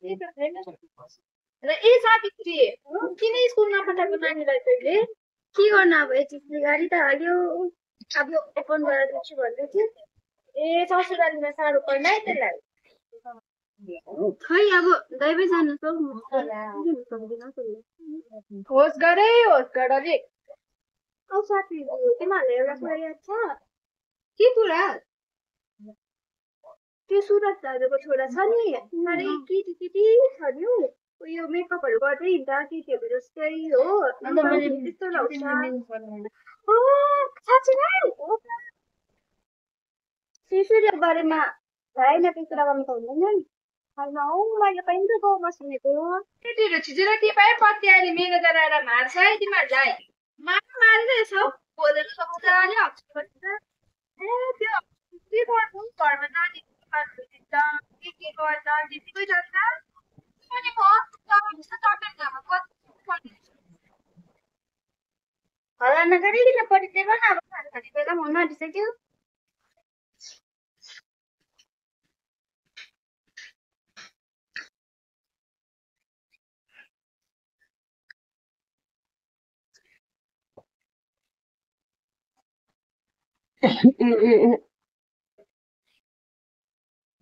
र ए सावित्री किन स्कुल नपठाएको नानीलाई तैँले के गर्न अब एचएससी गाडी त हाल्यो अब ओपन गरेर दिन्छु भन्दै थियो ए ससुरालीमा साह्रो पर्ला है त्यसलाई खै अब दैबै जानु होस् गर अलिक औ साथी तिमीहरूलाई एउटा कुरा याद छ के कुरा त्यो सुरज दाजुको छोरा छ नि अरे केटी छ नि उयो मेकअपहरू गर्दै हिँड्दा केटीहरू जस्तै हो अन्त मैले त्यस्तो लाउँछ साँच्चै नै शिशुको बारेमा भएन त्यो कुरा गर्नु त हुँदैन नि होइन हौ मैले पनि त गाउँमा सुनेको केटीहरू छिजेर टिपाए पत्याएर मेरो गराएर मार्छ है तिमीहरूलाई मारिरहेछ बोलेर सबैजनाले हप्छ ए त्यो के गर्नु घरमा नानी के गर्दा दिदीकै जान्छ अनि म हल्ला नगरिकन परिचय गर्न अब खाना खाने बेला हुन आँटिसक्यो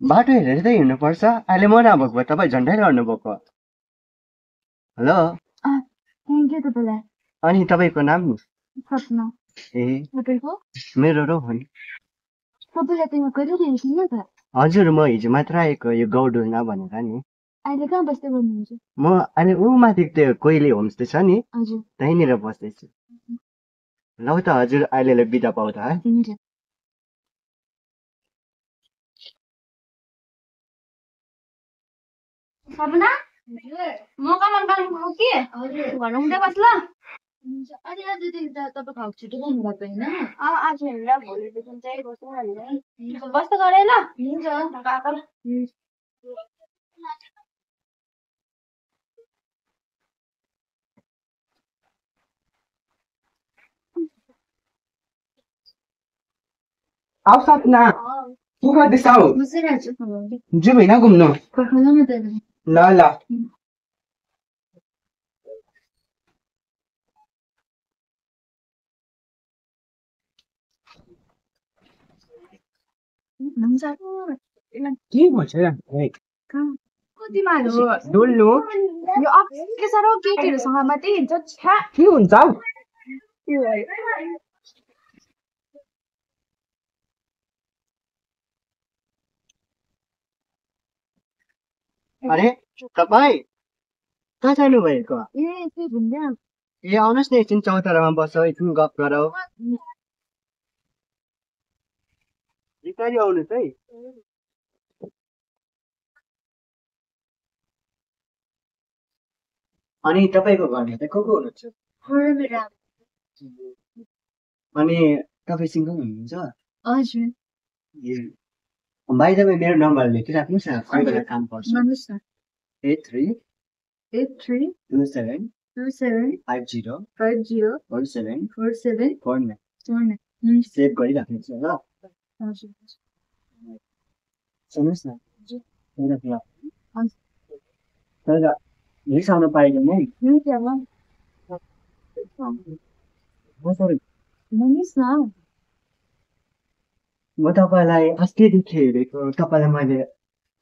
बाटो हेरेर चाहिँ हिँड्नुपर्छ अहिले म नभएको भए तपाईँ झन्डै लड्नुभएको हेलो थ्याङ्क यू तपाईँलाई अनि तपाईँको नाम नि सपना ए तपाईँको मेरो रोहन तपाईँलाई त यहाँ कहिले हेर्छुन् त हजुर म हिजो मात्र आएको यो गौडुलना भनेर नि अहिले कहाँ बस्दै गर्नुहुन्छ म अहिले ऊ माथि त्यो कोइली होमस्टे छ नि हजुर त्यहीँनिर बस्दैछु ल त हजुर अहिलेलाई बिदा पाउँदा है हुन्छ सपना म कमान कालिम्पोङ के घरमा हुँदै बस ल अनि आजदेखि त तपाईँको हक छुट्टी गर्नु भएको होइन आज हेरेर भोलिदेखि चाहिँ बस्नु भनेर बस्दा गरे ल हुन्छ आऊ सपना के गर्दैछौ बसिरहेको छु जाउँ होइन घुम्नु पर्खलामा त ल ल के भन्छ डुल्नु यो के साह्रो केटीहरूसँग मात्रै हिँड्छ छ्या के हुन्छ हौ अरे तपाईँ कहाँ जानुभएको ए त्यो घुम्दै ए आउनुहोस् न एकछिन चौतारामा बसौ एकछिन गफ गरौ बिस्तारै आउनुहोस् है अनि तपाईँको घरमा चाहिँ को हुनुहुन्छ अनि तपाईँ सिङ्गल हुनुहुन्छ हजुर ए भाइ तपाईँ मेरो नम्बर लेखिराख्नुहोस् न कोही बेला काम पर्छ 8327504747 सेभ गरिराख्नुहोस् ल सुन्नुहोस् न तर रिसाउन पाइँदैन है म तपाईँलाई अस्तिदेखि हेरेको तपाईँलाई मैले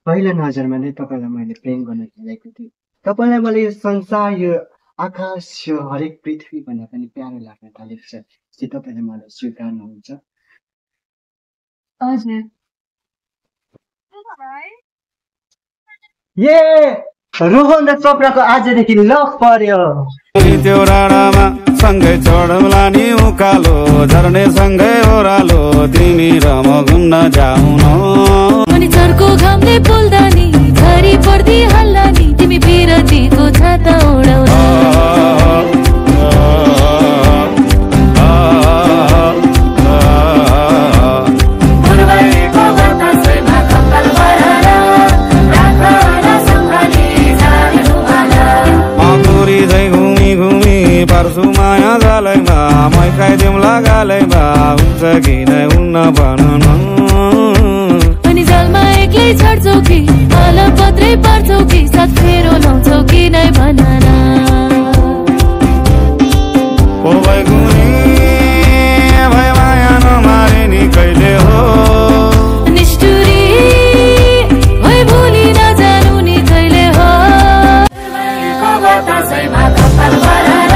पहिलो नजरमा नै तपाईँलाई मैले प्रेम गर्न खोजेको थिएँ तपाईँलाई मैले यो संसार यो आकाश यो हरेक पृथ्वी भन्दा पनि प्यारो लाग्न थालेको छ चाहिँ तपाईँले मलाई स्वीकार्नुहुन्छ हजुर ए रोहन र चोपडाको आजदेखि लभ पर्यो त्यो राणामा सँगै चढौला नि उकालो झर्ने सँगै ओह्रालो तिमी र म घुम्न जाउन अनि झर्को घामले पोल्दा नि झरी पर्दी हल्ला नि तिमी बिरतीको छाता ओढाउन पर्सु माया जालैमा मै खाइदिउँला गालैमा हुन्छ कि नै हुन्न भन अनि जलमा एक्लै छड्छौ कि अलपत्रै पर्छौ कि साथ फेरो लाउँछौ कि नै भन न ओ बैगुनी भए माया नमारे नि कहिले हो निष्ठुरी भए भुली नजानु नि कहिले हो बतासैमा कपाल भरेर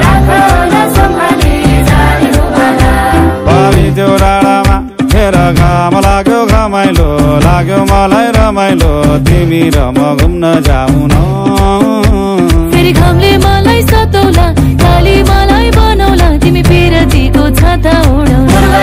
राख न सम्हाली जाने भला पानी त्यो डाँडामा खेर घाम लाग्यो घमाइलो लाग्यो मलाई रमाइलो तिमी र म घुम्न जाऊ न फेरि घामले मलाई सताउला काली मलाई बनाउला तिमी पिरतीको छाता उडाउला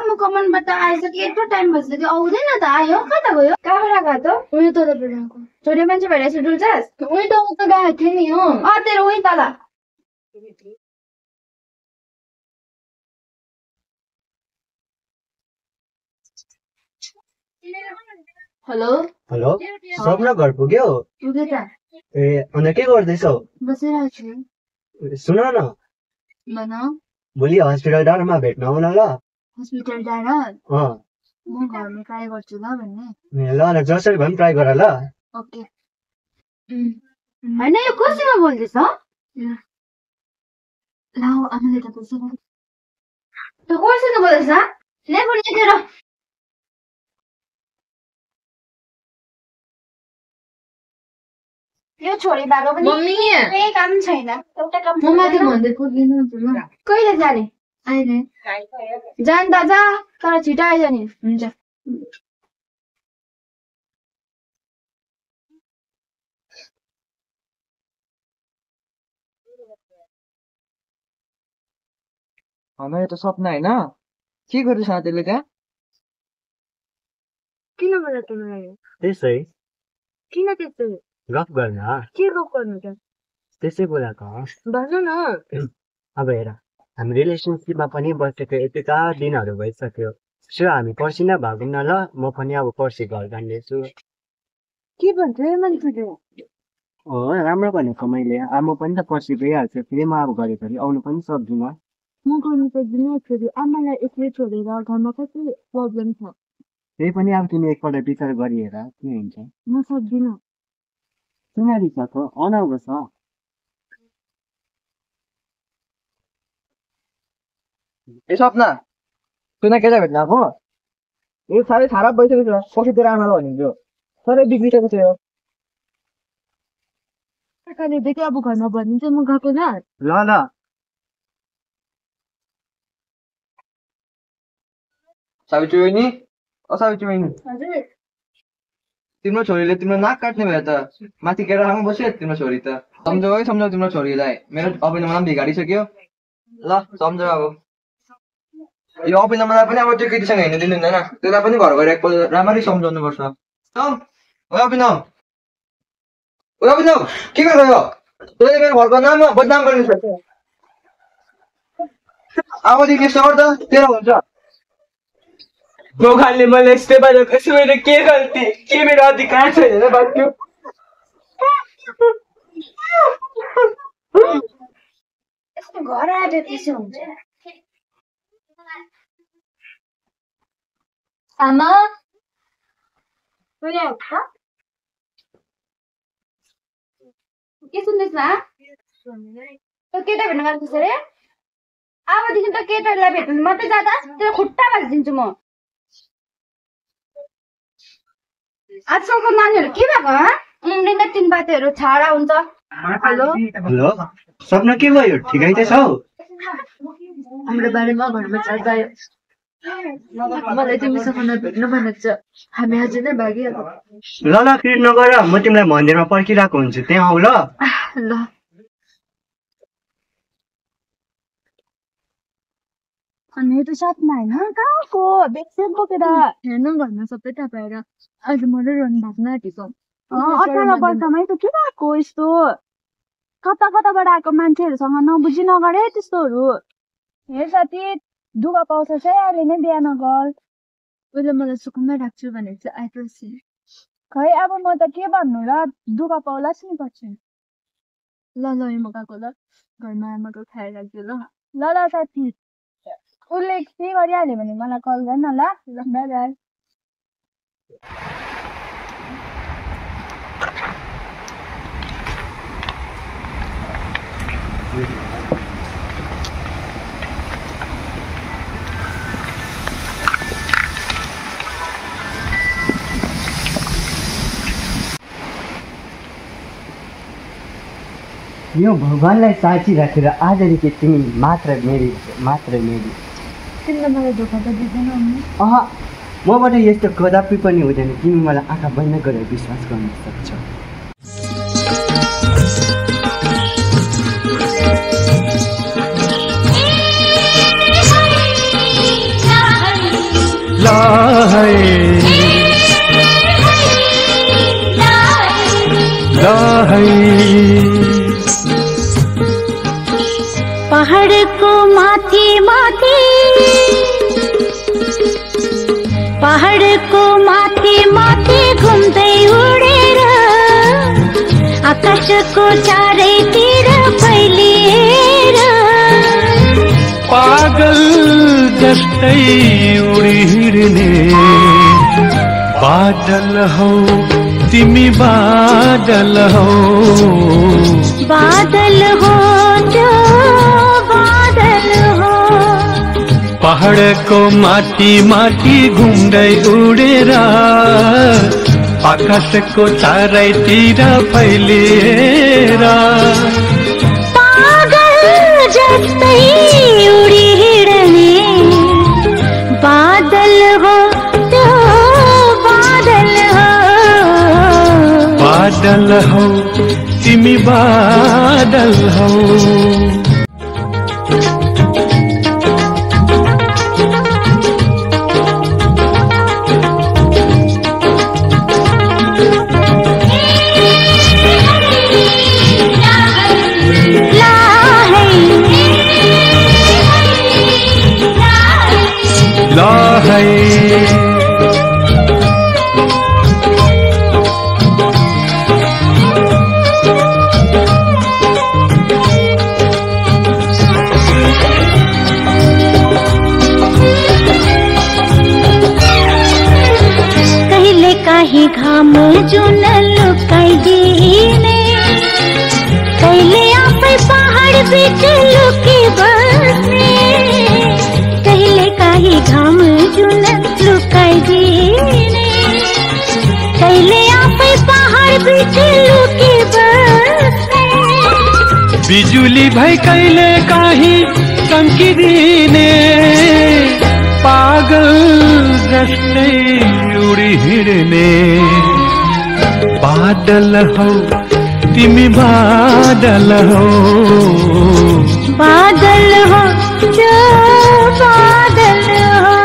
म कमानबाट आइसक्यो यत्रो टाइम भइसक्यो आउँदैन त आयो कता गयो कहाँबाट गयो त उयो तल बेलाको छोरी मान्छे भएर यसो डुल्छस् उयो त उता गएको थिएँ नि हो तेरो उही तल हेलो हेलो सपना घर पुग्यो पुग्यो त ए अन्त के गर्दैछौ बसिरहेको छु सुन न भन भोलि हस्पिटल डाँडामा भेट्न आउन ल हस्पिटल डाँडा अँ म घरमा ट्राई गर्छु ल भन्ने ल ल जसरी भए पनि ट्राई गर ल ओके होइन यो कसैमा बोल्दैछ ल आमाले त कसैमा त कसैसँग बोल्दैछ ले फोन लेखेर यो छोरी भएको पनि केही काम छैन एउटा काम कहिले जाने अहिले जान त जा तर छिटो आइज नि हुन्छ यो त सपना होइन के गर्दै साथीले त्यहाँ किन मलाई तिम्रो लाग्यो त्यसै किन त्यस्तो गफ गर्न के गफ गर्नु त त्यसै बोलाएको भन्नु न अब हेर हामी रिलेसनसिपमा पनि बसेको यतिका दिनहरू भइसक्यो सो हामी पर्सि नै भागौँ न ल म पनि अब पर्सि घर जानेछु के भन्छ यो मान्छेले हो राम्रो भनेको मैले अब म पनि त पर्सि गइहाल्छु फेरि म अब घरिघरि आउनु पनि सक्दिनँ म गर्नु सक्दिनँ फेरि आमालाई एक्लै छोडेर घरमा कति प्रब्लम छ त्यही पनि अब तिमी एकपल्ट विचार गरिहेर के हुन्छ म सक्दिनँ किन रिसाएको अनाउको छ ए सपना सुन केटा भेट्न आएको यो साह्रै खराब भइसकेको छ पछि तेरो आमालाई भनिदियो साह्रै बिग्रिसकेको छ यो सरकारले देख्यो अब घरमा भनिन्छ म गएको ल ल ल सावित्री बहिनी सावित्री बहिनी हजुर तिम्रो छोरीले तिम्रो नाक काट्ने भयो त माथि केटासँग बस्यो तिम्रो छोरी त सम्झाउ है सम्झाउ तिम्रो छोरीलाई मेरो अभिनयमा पनि बिगाडिसक्यो ल सम्झाउ अब यो अभिनयलाई पनि अब त्यो केटीसँग हिँड्नु दिनु हुँदैन त्यसलाई पनि घर गएर एकपल्ट राम्ररी सम्झाउनु पर्छ अभिनव के गर्यो तैँले मेरो घरको नाम बदनाम गरिदिन्छ अबदेखि यस्तो गर्दा तेरो हुन्छ मोखानले मलाई यस्तै भनेको यसो मेरो के गल्ती के मेरो अधिकार छैन बाँच्यो यस्तो घर आएपछि हुन्छ आमा के सुन्दैछ केटा भेट्न गएको छ अरे अबदेखि त केटाहरूलाई भेट्नु मात्रै जाँदा त्यो खुट्टा भाँचिदिन्छु म आजकलको नानीहरू के भएको उम्रिँदा तिन बातेहरू छाडा हुन्छ हेलो हेलो सपना के भयो ठिकै चाहिँ छौ हाम्रो बारेमा घरमा चर्चा मलाई तिमीसँग नभेट्नु भनेको छ हामी आज नै भागिहाल्छौँ ल फेरि नगर म तिमीलाई मन्दिरमा पर्खिरहेको हुन्छु त्यहाँ आऊ ल ल अनि यो त सपना होइन कहाँको बेक्सेप बोकेर हेर्नु घरमा सबै थापाएर आज म र रन भाग्न आँटेको 18 वर्षमै त के भएको यस्तो कता कताबाट आएको मान्छेहरूसँग नबुझी नगरे त्यस्तोहरू हे साथी दुःख पाउँछ चाहिँ अहिले नै बिहा नगर उसले मलाई सुकुममै राख्छु भनेको चाहिँ आइपर्छ खै अब म त के भन्नु र दुःख पाउलास् नि पछि ल म गएको ल घरमा आमाको खाएर राख्छु ल ल ल साथी उसले के गरिहाल्यो भने मलाई कल गर न ल बाई बाई यो भगवानलाई साक्षी राखेर आजदेखि तिमी मात्र मेरी तिमीले मलाई धोका त दिँदैन नि मबाट यस्तो कदापि पनि हुँदैन तिमी मलाई आँखा बन्द गरेर विश्वास गर्न सक्छौ पहाडको माथि माथि घुम्दै उडेर आकाशको चारैतिर फैलिएर पागल जस्तै उडिहिँड्ने बादल हौ तिमी बादल हौ त्यो बादल हो पहाडको माथि घुम्दै उडेर आकाशको चारैतिर फैलिएर पागल जस्तै उडिहिँड्ने बादल हो त्यो बादल हौ तिमी बादल हौ कहीं घाम जुन लुकाइदिने कहिले आफै पहाड बीच लुकी बस्ने कहिले कहीं घाम जुन लुकाइदिने कहिले आफै पहाड बीच लुकी बस्ने बिजुली भई कहिले कहीं चम्किदिने पागल जस्तै उडिहिँड्ने बादल हौ तिमी बादल हौ त्यो बादल हो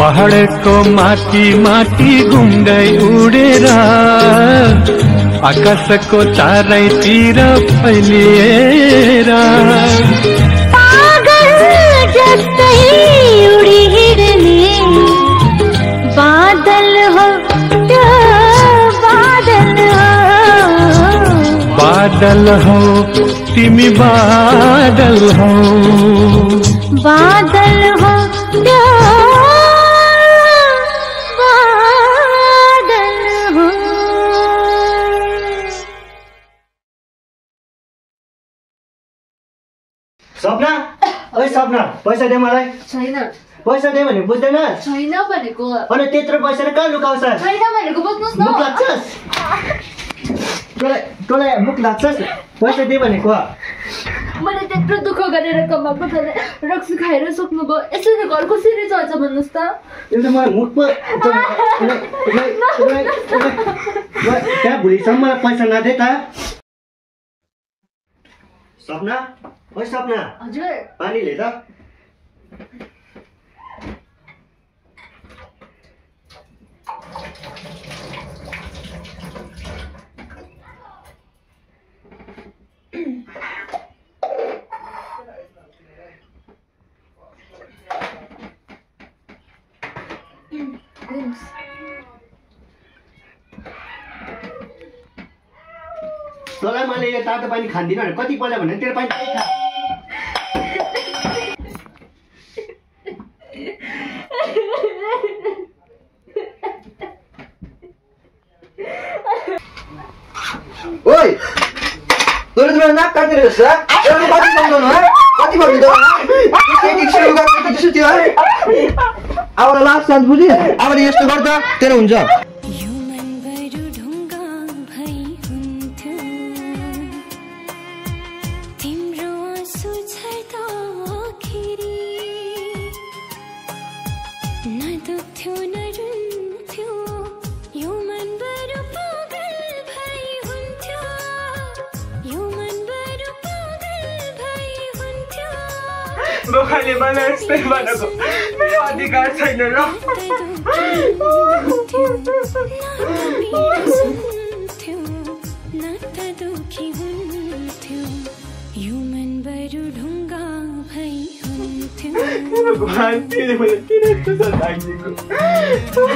पहाडको माथि घुम्दै उडेर आकाशको चारैतिर फैलिएर पागल जस्तै उडिहिँड्ने बादल हो त्यो बादल हौ तिमी बादल हौ त्यो बादल हो सपना ओइ सपना पैसा दे मलाई छैन पैसा दे भने बुझ्दैन छैन भनेको अनि त्यत्रो पैसा कहाँ लुकाउँछ छैन भनेको बुझ्नुस् न मुख लाग्छस् तँलाई मुख लाग्छस् पैसा दे भनेको मैले त्यत्रो दुःख गरेर कमाएको तँले रक्सी खाएर सक्नुभयो यसरी घर कसरी चल्छ भन्नुहोस् त एउटा मलाई मुख पो त्यहाँ भोलिसम्म मलाई पैसा नदे त सपना ओइ सपना हजुर पानी ले त तँलाई मैले यो तातो पानी खान्दिनँ भने कतिपल्ट भने तेरो पानी खा। ओइ तैँले मेरो नाक काट्ने रहेछ कति सम्झाउनु कति भन्नु त अब लास्ट चान्स बुझि अब यस्तो गर्दा तेरो हुन्छ। बोखाले मलाई यस्तै भनेको मेरो अधिकार छैन र भान्तीले मलाई किन यस्तो सताइदिएको मलाई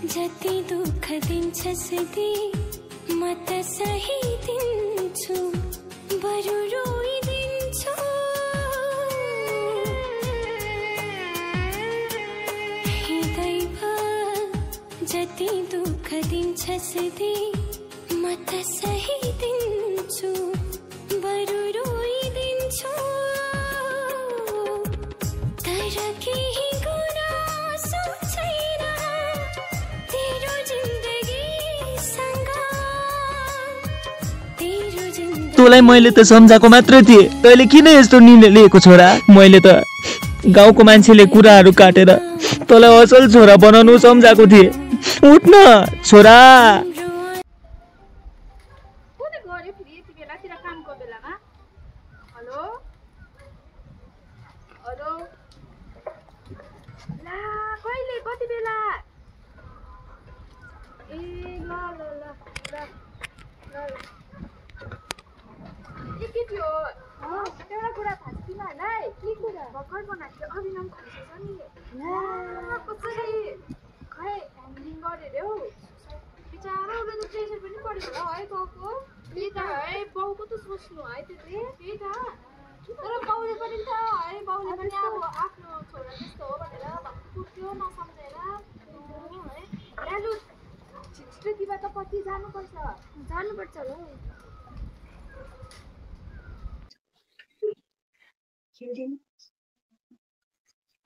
जति दुःख दिन्छस् दे म त सही दिन्छु बरु रोइदिन्छु हे दैव जति दुःख दिन्छस् दे म त सही दिन्छु बरु रोइदिन्छु तर केही गुनासो छैन तेरो जिन्दगीसँग तेरो जिन्दगी। तँलाई मैले त सम्झाएको मात्रै थिएँ तैँले किन यस्तो निर्णय लिएको छोरा? मैले त गाउँको मान्छेले कुराहरू काटेर तँलाई असल छोरा बनाउनु सम्झाएको थिएँ। उठ न छोरा। एउटा कुरा थाहा छ तिमीहरूलाई? के कुरा? भर्खर बनाएको थियो अभिनम खर्च छ नि कसरी खै ह्यान्डलिङ गरे रे हौ बिचारा उसले त प्रेसर पनि परेको होला है बाउको। त्यही त है बाउको त सोच्नु है त्यसले त्यही त तर बाउले पनि त है बाउले पनि अब आफ्नो छोरा जस्तो हो भनेर कुट्यो नसम्झेर है ल्यालु छिटो तिमी त पछि जानुपर्छ होला।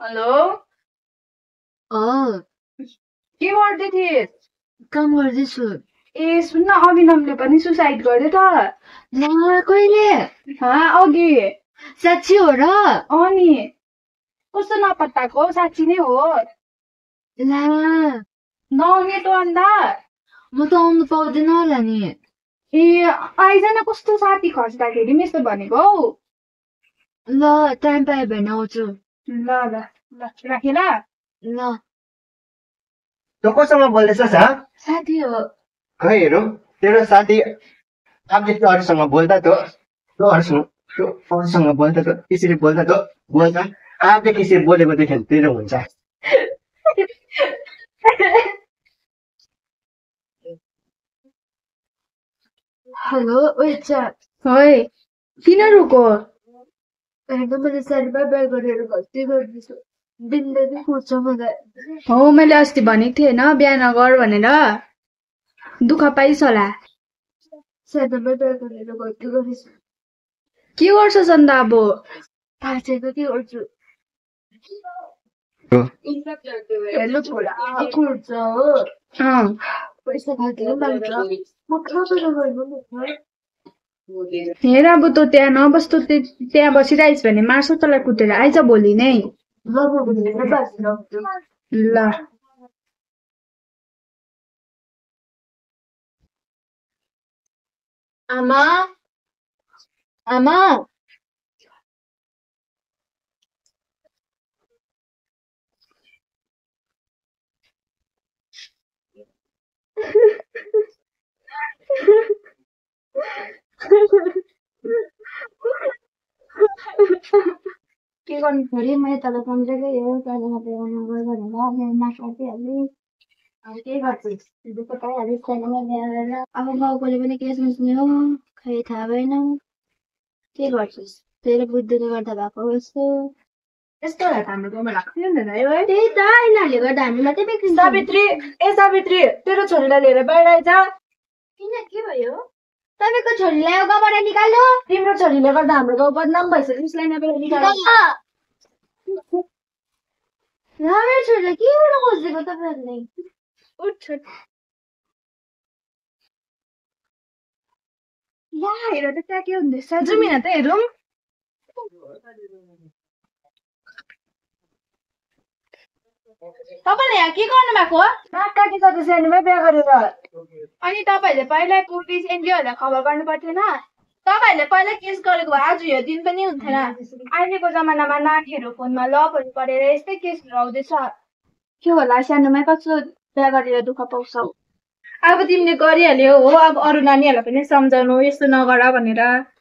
हेलो के गर्दै थिएस? काम गर्दैछु। ए सुन्न अभिनमले पनि सुसाइड गर्यो त। ला कहिले? अघि। साँच्ची हो र? नि कस्तो नपत्ताको साँच्ची नै हो। ला नआउने त अन्त म त आउनु पाउँदैन होला नि। ए आइज न कस्तो साथी खस्दाखेरि यस्तो भनेको हौ। ल टाइम पायो भने आउँछु। ल ल ल राखेँ ल। ल तँ कोसँग बोल्दैछस्? साथी हो। खै हेरौँ तेरो साथी आफूले अरूसँग बोल्दा त अरूसँग बोल्दा त त्यसरी बोल्दा त बोल्दा आफूले त्यसरी बोलेको देख्यो भने तेरो हुन्छ। हेलो ओइचा है किन रुको? होइन मैले साथीमा बिहा गरेर गल्ती गर्दैछु दिनदिनै खुट्छ मलाई। हो मैले अस्ति भनेको थिएँ होइन बिहा नगर भनेर दुःख पाइस् होला। साथीमा बिहा गरेर गल्ती गरेछु। के गर्छस् अन्त अब? थाहा छैन के गर्छु। हेर्नु पुरा खुट्छ हो पैसा खाँदैन मान्छ म कहाँबाट गर्नु नि। हेर अब तँ त्यहाँ नबस् त्यहाँ बसिरहेस् भने मार्छ तँलाई कुटेर आइज भोलि नै। ल ल आमा आमा के गर्नु छोरी मैले तँलाई सम्झेकै हो तँलाई मात्रै गयो भनेर मेरो नाक काटिहालेँ अब के गर्छु दुःख पाइहालेँ सानोमा बिहा गरेर अब गाउँकोले पनि के सोच्ने हो खै थाहा भएन के गर्छस् तेरो बुद्धिले गर्दा भएको हो यस्तो यस्तोलाई त हाम्रो गाउँमा राख्दै हुँदैन है त्यही त यिनीहरूले गर्दा हामी मात्रै बिग्रिन्छ सावित्री ए सावित्री तेरो छोरीलाई लिएर बाहिर आइज किन के भयो तपाईँको छोरीलाई गाउँबाट निकाल्नु तिम्रो छोरीले गर्दा हाम्रो गाउँ बदनाम भइसक्यो उसलाई नबेला निकाल्नु मेरो छोरीलाई के गर्न खोजेको तपाईँहरूले उठ ला हेर त त्यहाँ के हुँदैछ जुमिन त हेरौँ तपाईँले यहाँ के गर्नु भएको नाक काटिसकेपछि सानोमै बिहा गरेर अनि तपाईँहरूले पहिल्यै पुलिस एनजिओहरूलाई खबर गर्नु पर्थेन तपाईँहरूले पहिला केस गरेको भए आज यो दिन पनि हुन्थेन अहिलेको जमानामा नानीहरू फोनमा लकहरू परेर यस्तै केसहरू आउँदैछ के होला सानोमै कस्तो बिहा गरेर दुःख पाउँछौ अब तिमीले गरिहाल्यौ हो अब अरू नानीहरूलाई पनि सम्झाउनु यस्तो नगर भनेर